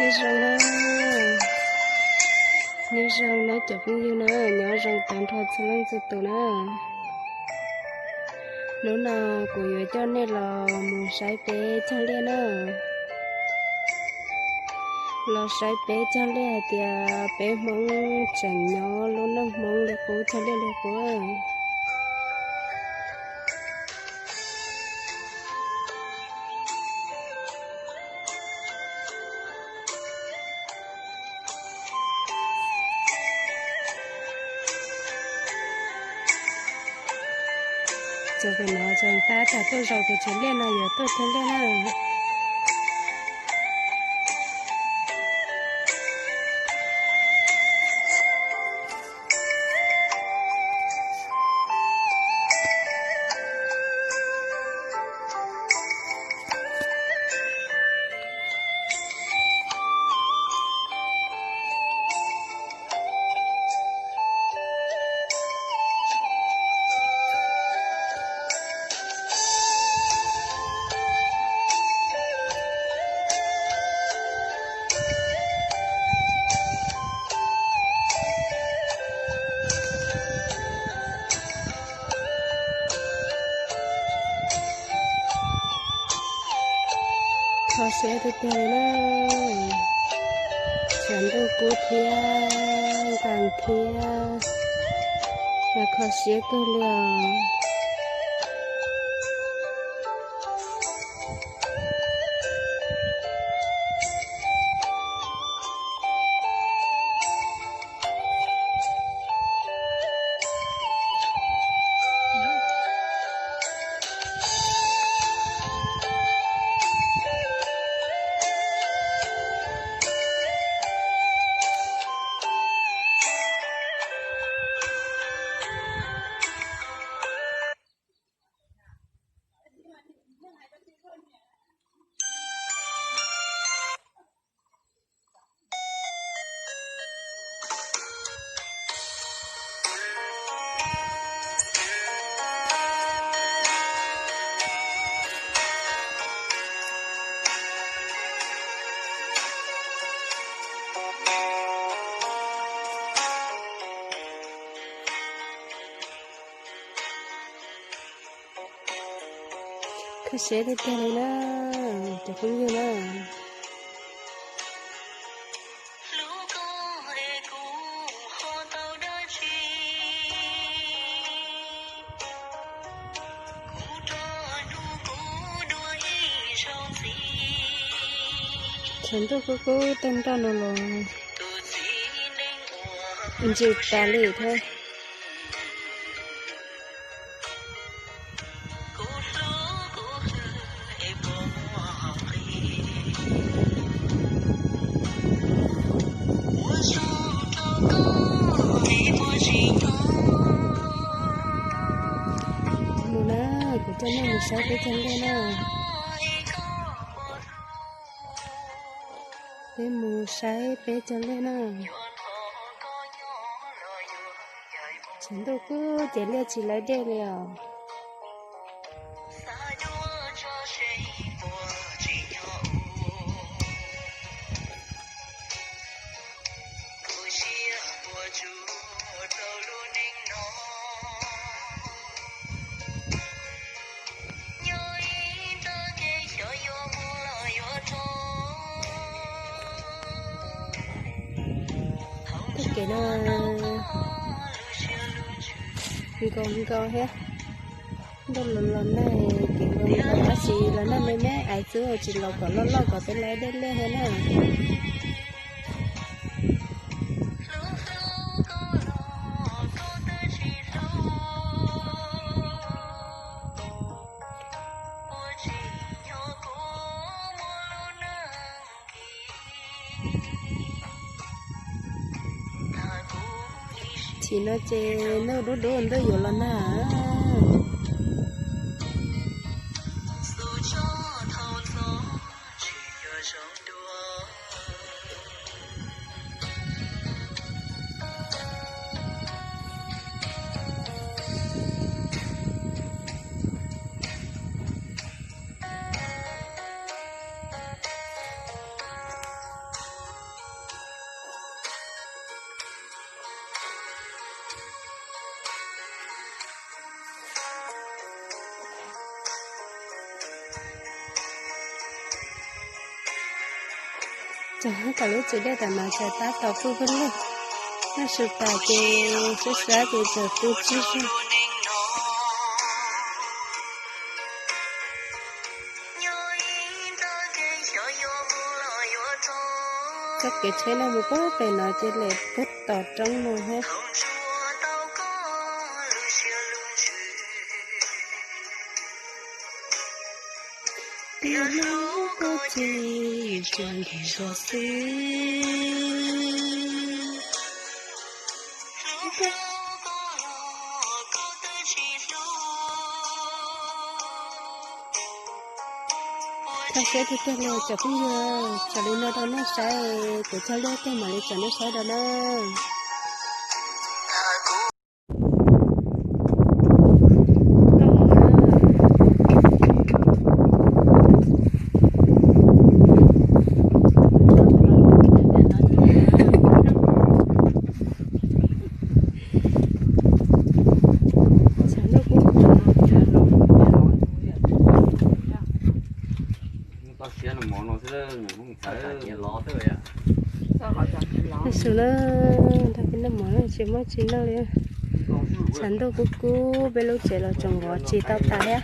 Nyob zoo na, nyob zoo na cov phooj ywg na, nyob zoo tag nrho txhua leej txhua tus na. Hnub no kuv yuav coj nej los mus saib peb cog liaj na. Los saib peb cog liaj hais tias peb Hmoob tseem nyob lub neej Hmoob li qub cog liaj li qub. Txog pem no txog qab tag tuaj zaum pem tsev liaj no yuav tuaj cog liaj na. Kho siab tiag tiag li na. Tshav ntuj kub thiab nqees thiab, mas kho siab kawg li os. Kho siab tiag tiag li na, cov phooj ywg na. Tshav ntuj kub kub tag nrho no los ntsws tas li thiab. Mus na, kuv coj nej mus saib peb cog liaj na. Peb mus saib peb cog liaj na. Tshav ntuj kub ces liaj tsis lawv dej li os. Txoj kev no nkaus nkaus thiab. Ntuj los los nag, kev nkaus nkaus tab sis los nag me me, ais txwb tsis los kom loj loj kom peb lawv dej liaj thiab na. Chim no ces ntuj dub dub ntuj yuav los nag. Txog kom lub tsev dej tam no tseem tab tom pw pw lug. Noj su tas ces sab sab ces tseem pw tsib zog. Txoj kev tsheb no mus puag pem no ces lem puag tom roob no thiab. Tias hlub koj ces tsuas nrhiav zog xwb. Thov siab tiag tiag li cov phooj ywg, txawm li no rau nej saib, kuv cog lwj tej mam li tso nej saib rau na. Noj su na, nrog peb noj mov tsis muaj tsis noj li. Tshav ntuj kub kub, peb lub tsev los tseem vov tsis tau tas thiab.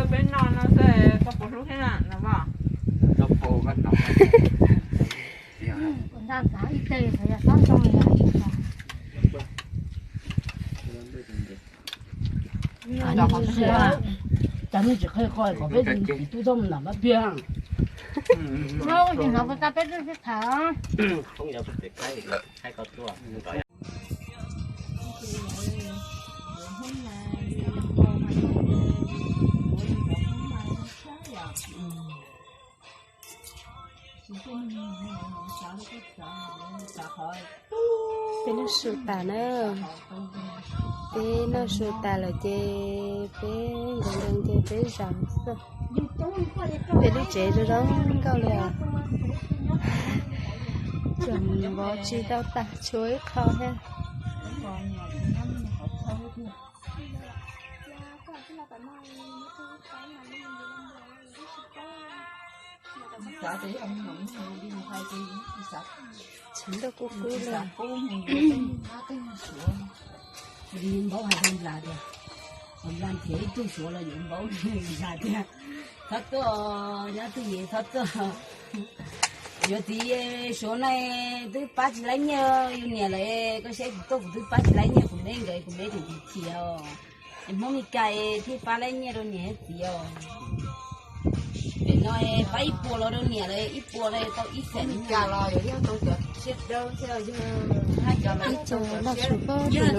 Peb no no xwb koj puas hlub thiab na no? Cas nej tsis qhia koj kom peb tsis tub txhob mus nram Pab Piag? Peb twb sib tham. Peb noj su tas na, peb noj su tas lawm ces peb nkees nkees ces peb zam xwb. Peb lub tsev zoo zoo nkauj li os. Tseem vov tsis tau tas, tshuav ib qho thiab. Tshav ntuj kub kub li. Yus npaub hais rau Nplas tias, Nplas nrhiav ib tug Suav los yus npaub Nplas tias, txhob tuaj, nyob twj ywm txhob tuaj. Yuav txiv Suav no twb pab tsis laib nyiaj yus niam lawm, koj saib kuv tuaj kuv twb pab tsis laib nyiaj kuv me nkawd, kuv me tseem chim chim os. Es Hmoob Mes Kas thiaj pab laib nyiaj rau niam thiab txiv os. Pem no pab ib puas los rau niam lawm, ib puas los tau ib xees li cas los yog tau cov siab dawb thiab yog ib co los tau cov siab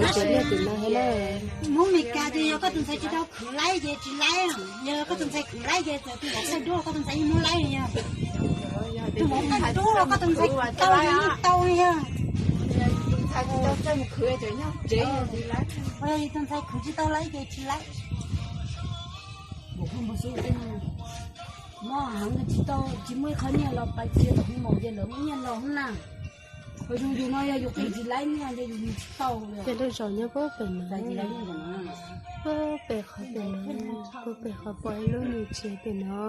dawb. Hmoob Mes Kas ces yog koj tus ntxhais tsis tau khwv laib ces tsis laib, yog koj tus ntxhais khwv laib ces txawm tus vauv txaij duab koj tus ntxhais yeej muab laib yog. Tus vauv txaij duab los koj tus ntxhais khwv tau yeej tau yog. Tus ntxhais khwv tsis tau laib ces tsis laib. Mob heev tsis tau, tsis muaj ib qho nyiaj los pais txiav tom hoo maum ces lawv muaj nyiaj los na. Ho yus yus no yog yus qhia tsis laib nyiaj ces yus tsis tau li. Ces lub zos nyob puag pem no, puag pem qhov pem no, puag pem qhov pom ib lub nws tsev pem no.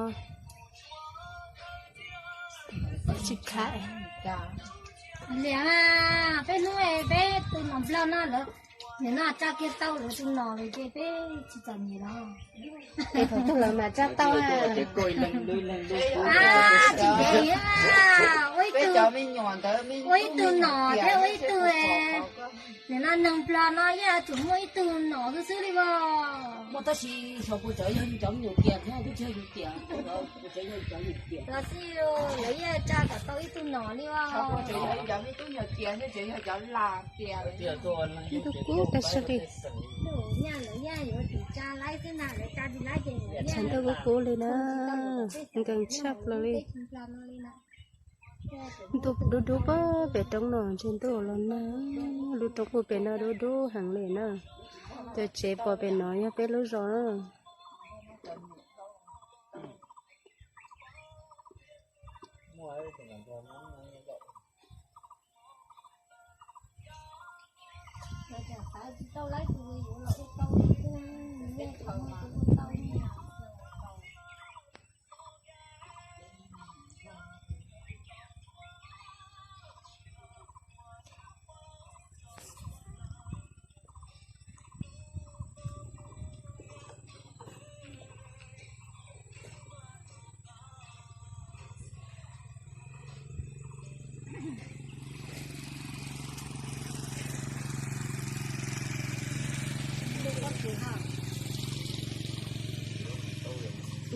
Tsis khav. Liam, peb hnub peb tus nom nplog no lawm, nim no tsa kiag tau lawv tus nom lawm ces peb tsis txom nyem los. Es thaum twg lawv mam tsa tau? Tsis ntev, ua ib tug nom thiab ua ib tug Nim no neeg Nplog no yeej yuav tsum muaj ib tug nom xwb xwb li os. Muaj tab sis xyov puas tsawg yog yus cov me nyuam tias thiab, twb tsis yog yus tias, puas tsawg yog yus cov me nyuam tias. Los xij lawv yeej tsa kom tau ib tug nom li os. Xyov puas tsawg yog yus cov me tub me nyuam tias thiab, tseem yog cov lam tias. Ib tug kub tag sab li. Lawv yeej yuav tsum tsa laib xwb na, lawv tsa tsis laib ces lawv yeej tsa ntuj kub kub li na, nkees tshaj plaws li. Ntuj dub dub pem roob no, ntshe ntuj los nag, lub roob puag pem no dub dub heev li na. Cov tsev pom pem no yog peb lub zos na.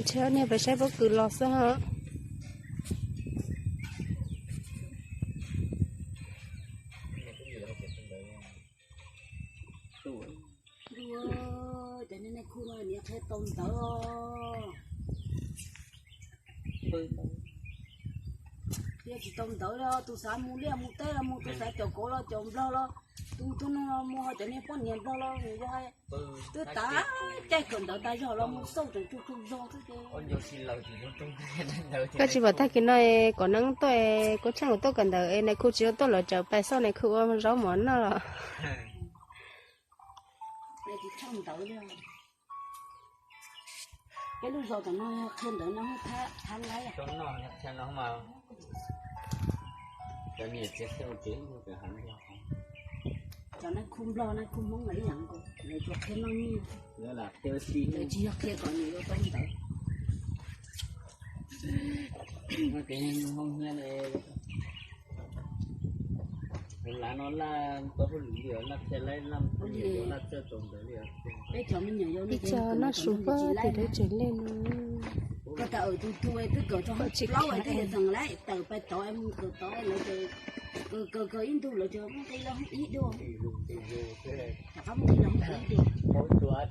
Ntshe nej pais saib pob kws los xwb os. Cov niag nais khu no nws qhia tau ntawv os. Qhia tsis tau ntawv li, tus xav mus liaj mus teb los mus, tus xav caum kauv los caum nplog los, tus tus no mus ho cov niag poj niam nplog los nws yog twb tas caij kawm ntawv tas zog los mus xauj tseem tsuj tsuj zog xwb ces. Koj tsis pom tag kis no kom neeb tuaj, kuv tsheej kuv tuaj kawm ntawv es nais khu tsis tuaj, lawv tseem pais xauj nais khu ua zaub mov noj los. Peb lub zos tam no qhia ntawv no thab laib. Cov nais khu nplog nais khu hmoob lawv ib yam nkaus, lawv tsuas qhia noj nyiaj, lawv tsis yog qhia kom nws yuav tau ntawv. Lav no laj tau hauj lwm li os, laj qhia laib laj txawj tau ntawv li os. Ib co noj su pab tim dawb tseem lej no. Koj tas tus tu twb kawm tso plaub twb yuav txeem laib tawm pais tod mus kawm tod lawv kawm kawm ib ntu lawv tsuas muaj nqi los ib duaj. Rov qab muaj nqi los ib duaj.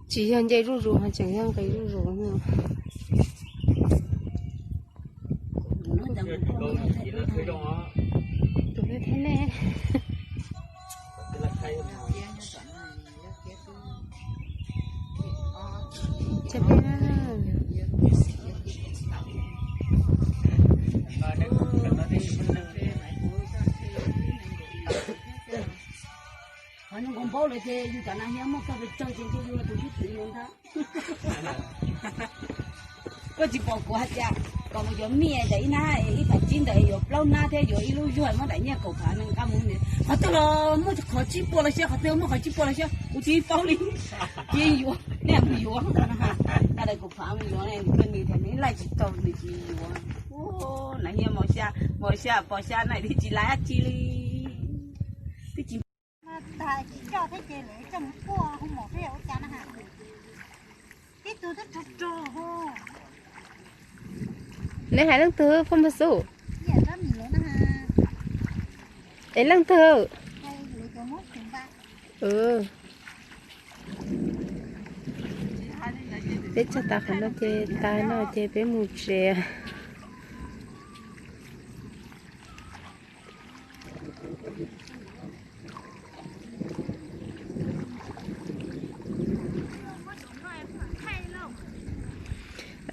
Tsis yog nce zuj zus ho tseem yog nqis zuj zus. Tus peb thab nej. Ces peb na. Qhov nyuag nkaus npaub lawm ces yus cov nas hiab muaj txog pes tsawg ces ntshe yus tus xib txwv yus ntag. Koj tsis pom kuv hais tias kom mus yuav mij ntawm ib nab ib phav tsib ntawd yuav plaub nab thiab yuav ib lub zuag muab daim nyiaj kaum phav nqa mus. Qhov twg los muaj qhov tsib puas los xyov, qhov twg muaj qhov tsib puas los xyov, kuv tsis paub li. Cia yuav, nej mus yuav, nqa daim kaum phav mus yuav, koj nws tias nws laij tsis tau nws tsis yuav. Nas hiab mos xya, mos xya pos xya na tsis laij dab tsi li. Twb tsis Neb hais leej twg, Phoj Mos Xus? Es leej twg? Peb txog tas qhov no ces tas no ces peb mus tsev.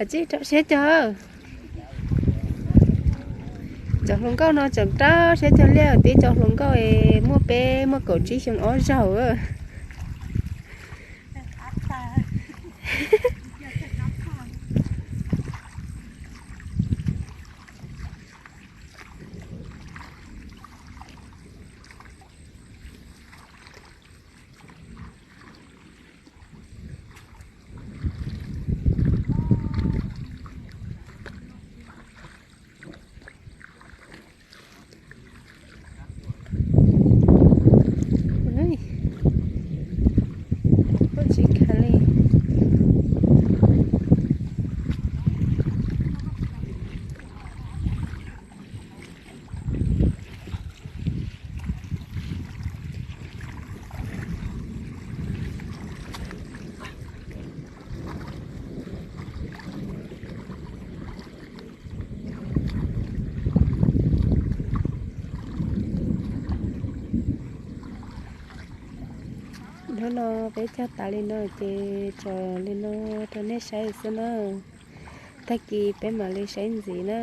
Rau siab cog, cov hluas nkauj no tseem rau siab cog liaj, tib cov hluas nkauj es muaj peb muaj kaum tsib xyoo ob zaug. Hnub no peb cog tas li no ces tso li no rau nej saib xwb na. Tag kis peb mam li saib ntxiv na.